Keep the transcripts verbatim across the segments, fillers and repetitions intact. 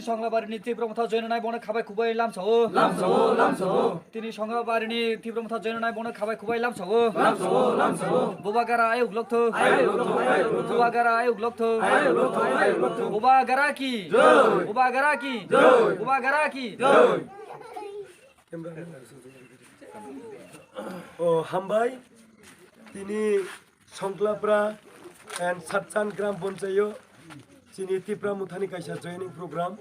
Songlabarini Tipra Motha joinanai bono khabai khubai lamsao. Lamsao, lamsao. Tini Songlabarini Tipra Motha joinanai bono khabai khubai lamsao. Lamsao, lamsao. Bubagara ayuk lokthok. Ayuk lokthok, ayuk lokthok. Bubagara ayuk lokthok. Ayuk lokthok, ayuk lokthok. Bubagara ki. Jai. Bubagara ki. Jai. Bubagara ki. Jai. O hambai, tini Songklapra and Satchan Gram Panchayo chini Tipra Muthani kaisa joining program.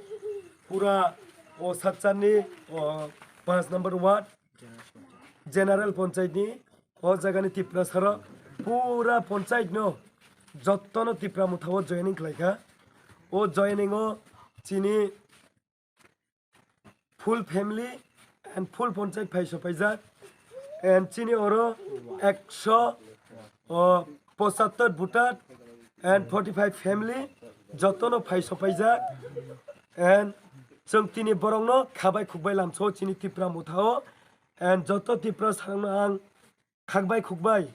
Pura o Satchanni o panch number ward, General Panchayat ni o jagani Tipra sarok pura panchayat no jottono Tipra Mutha o joining khlaikha. O joining o chini full family and full panchayat phai sopaijak, and chini oro ekso, o, pochattor voter and forty five family jotono phai sopaijak, and chwng tini borokno khabai khukbai lamsao chini Tipra Muthao, and joto Tipra sarokno ang khakbai khukbai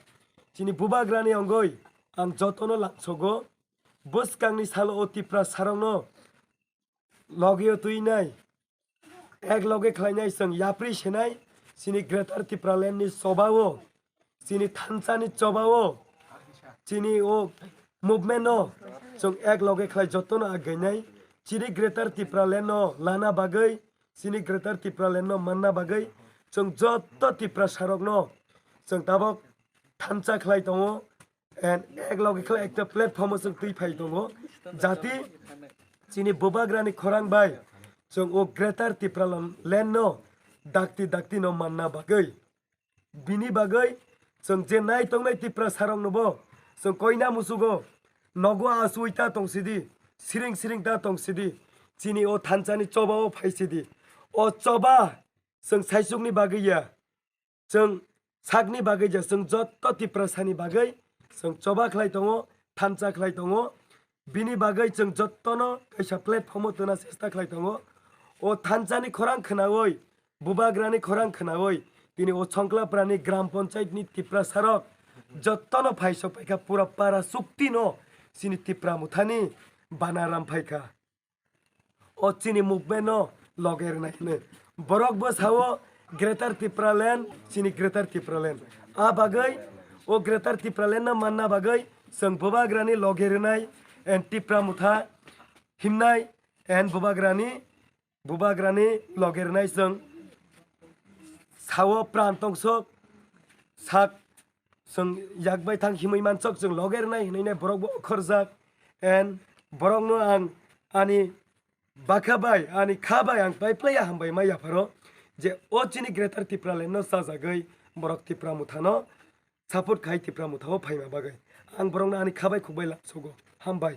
chini bubagrani ongoi ang jotono lamsogo. Bwskangni salo o Tipra sarokno logeo twinai, ek loge khlainai chwng yapri senai, chini Greater Tipraland ni chobao, chini thansa ni chobao, chini o movement no chwng ek loge khlai jotono againai, chini Greater Tipraland no lana bagwi, chini Greater Tipraland no manna bagwi chwng joto Tiprasa rokno chwng tabok thansa khlai tongo. And ek loge khe ekta platform o chwng twi phai tongo, jati chini bubagrani khorang bai chwng o Greater Tipraland no dakti dakti no manna bagwi. Bini bagwi chwng je nai tongnai Tiprasa rokno bo chwng koina musugo, nogo asui ta tong sidi, siring siring ta tong sidi, chini o thansa ni choba o phai sidi. O choba chwng saichung ni bagwi ya, chwng sakni bagwi je chwng joto Tiprasa ni bagwi chwng choba khlai tongo, thansa khlai tongo. Bini bagwi chwng jotono kaisa platform o twna chesta khlai tongo. O thansa ni khorang khwnawi, bubagrani khorang khwnawi, tini o Songklaprani Gram Panchayat ni Tiprasa rok jotono phai sok phaikha, pura para chukti no chini Tipra Muthani bana ram phaikha. O chini movement no loge rwnai hwnwi. Borok bo sao Greater Tipraland, chini Greater Tipraland. A bagwi o Greater Tipraland no manna bagwi chwng bubagrani loge rwnai and Tipra Mutha himnai and bubagrani, bubagrani loge rwnai chwng sao pran tongsok sak chwng yak bai thang himwi mansok chwng loge rwnai hwnwi nai borok bo okhorjak. And borokno ang ani bakha bai, ani kha bai ang pai playa hambai ma yapharo je o chini Greater Tipraland no chajagwi borok Tipra Muthano support khai Tipra Muthao phaima bagwi. Ang borokno ani kha bai khuk bai lamsogo. Hambai.